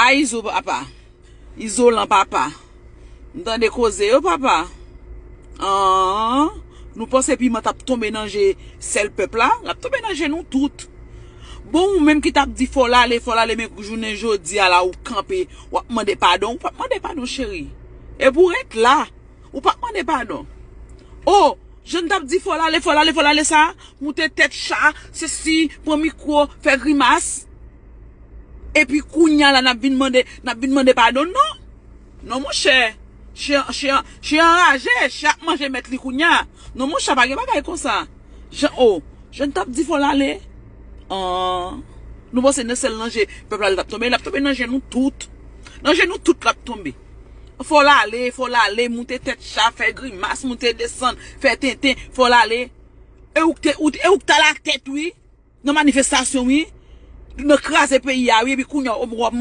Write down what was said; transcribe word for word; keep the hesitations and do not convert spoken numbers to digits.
A Izo papa. Izolan papa. M tande koze yo papa. An, nou panse piman t ap tonbe nan je sèl pèp la? L ap tonbe nan je nou tout. Bon, ou menm ki t ap di fò l ale, fò l ale, men jounen jodi a la ou kanpe, w ap mande padon, ou p ap mande padon cheri. E pou w ret la, ou p ap mande padon. O, jan n t ap di fò l ale, fò l ale, fò l ale sa, moute tèt cha, sesi, pran mikwo, fè grimas. Epi kounye a la n ap vin mande, n ap vin mande padon non. Non monchè. Chen, chen, chen anraje, chen ap manje mèt li kounye a. Non monchè, pa gen bagay konsa. Jan o, jan n t ap di fò l ale. An, nou panse nan sèl nan je pèp la l t ap tonbe, l ap tonbe nan je nou tout. Nan je nou tout l ap tonbe. Fò l ale, fò l ale, moute tèt cha, fè grimas, moute desann, fè tenten, fò l ale. E ou k te, ou, e ou k t alatèt wi. Nan manifestasyon wi. Nan kraze peyi a wi, epi kounye a w ap